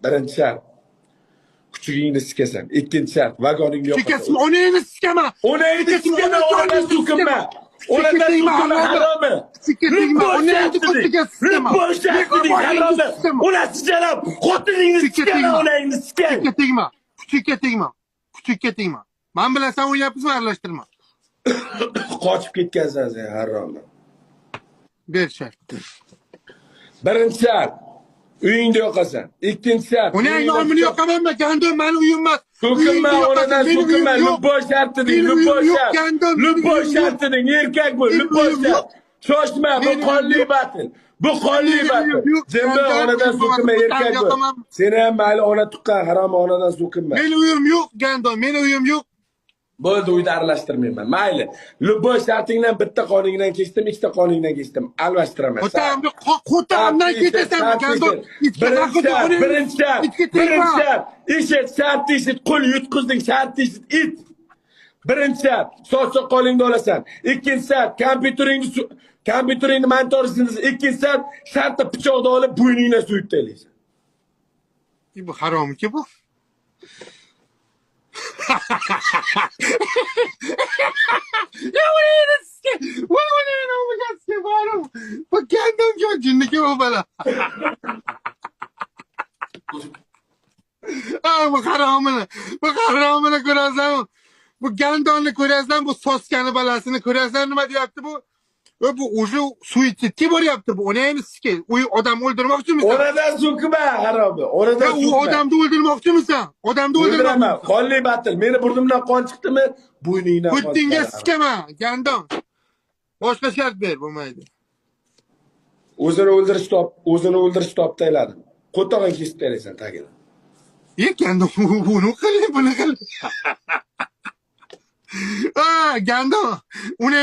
Birinchi shart. Kuchugingni sikasan. Ikkinchi shart, vagoningni yoqasan. Kuchukka onangni sikaman. Onangni sikaman, onadan so'kinma. Onadan so'kinma, haromi. Kuchukka tegma, onangni ko'tiga sikaman. Любой shart deding, haromi. Onasi jalab, xotiningni sikaman, onangni sikay. Kuchukka tegma. Kuchukka tegma. Kuchukka tegma. Men bilan sen o'ynayapsizmi, aralashtirma. Qochib ketgansan sen, haromi. Ber shartni. Birinchi shart, uyingni yoqasan. Ikkinchi shart, Onangni omini yoqamanmi? Gandon mani uyim emas. So'kinma, onadan so'kinma. Любой shart deding, любой shart. Любой shart deding, erkak bo'l, любой shart. Shoshma, bu qonli battle. Bu qonli battle. Jimbi, onadan so'kinma, erkak bo'l. Seni ham mayli ona tuqqan, harom, onadan so'kinma. Meni uyim yo'q, gandon, meni uyim yo'q. Bo'ldi, uyda aralashtirmayman. Mayli. Любой shartingdan bitta qoningdan kesdim, ikkita qoningdan kesdim. Almashtiraman. Qo'tamni qo'tamdan ketasan, gandon. Birinchi shart, birinchi shart, birinchi shart. Eshit, shart eshit, qo'l yutqizding, shart eshit, it. Birinchi shart, soch soqolingni olasan. Ikkinchi shart, kompyuteringni monitorini, ikkinchi shart, shartta pichoqni olib bo'yningdan so'yib tashlaysan. Bu haromki bu. Ya bu gandon jinniki bu bala. Bu haromini, bu haromini ko'rasan, bu gandonni ko'rasan, bu soskani balasini ko'rasan, nima deyapti bu? Bu уже suitsidga boryapti bu. Onangni sike. U odam o'ldirmoqchimisan? Oradan so'kma, haromi. Oradan so'kma. U odamni o'ldirmoqchimisan? Odamni o'ldiraman. Qonli battle. Meni burnimdan qon chiqdimi? Bo'yningdan qon. Ko'tingga sikaman, gandon. Boshqa shart ber, bo'lmaydi. O'zini o'ldirish top, o'zini o'ldirish toptayladim. Qo'tog'ing kesib tashlaysan tagini. E, gandon, buni qiling, buni qiling. Gandon, uni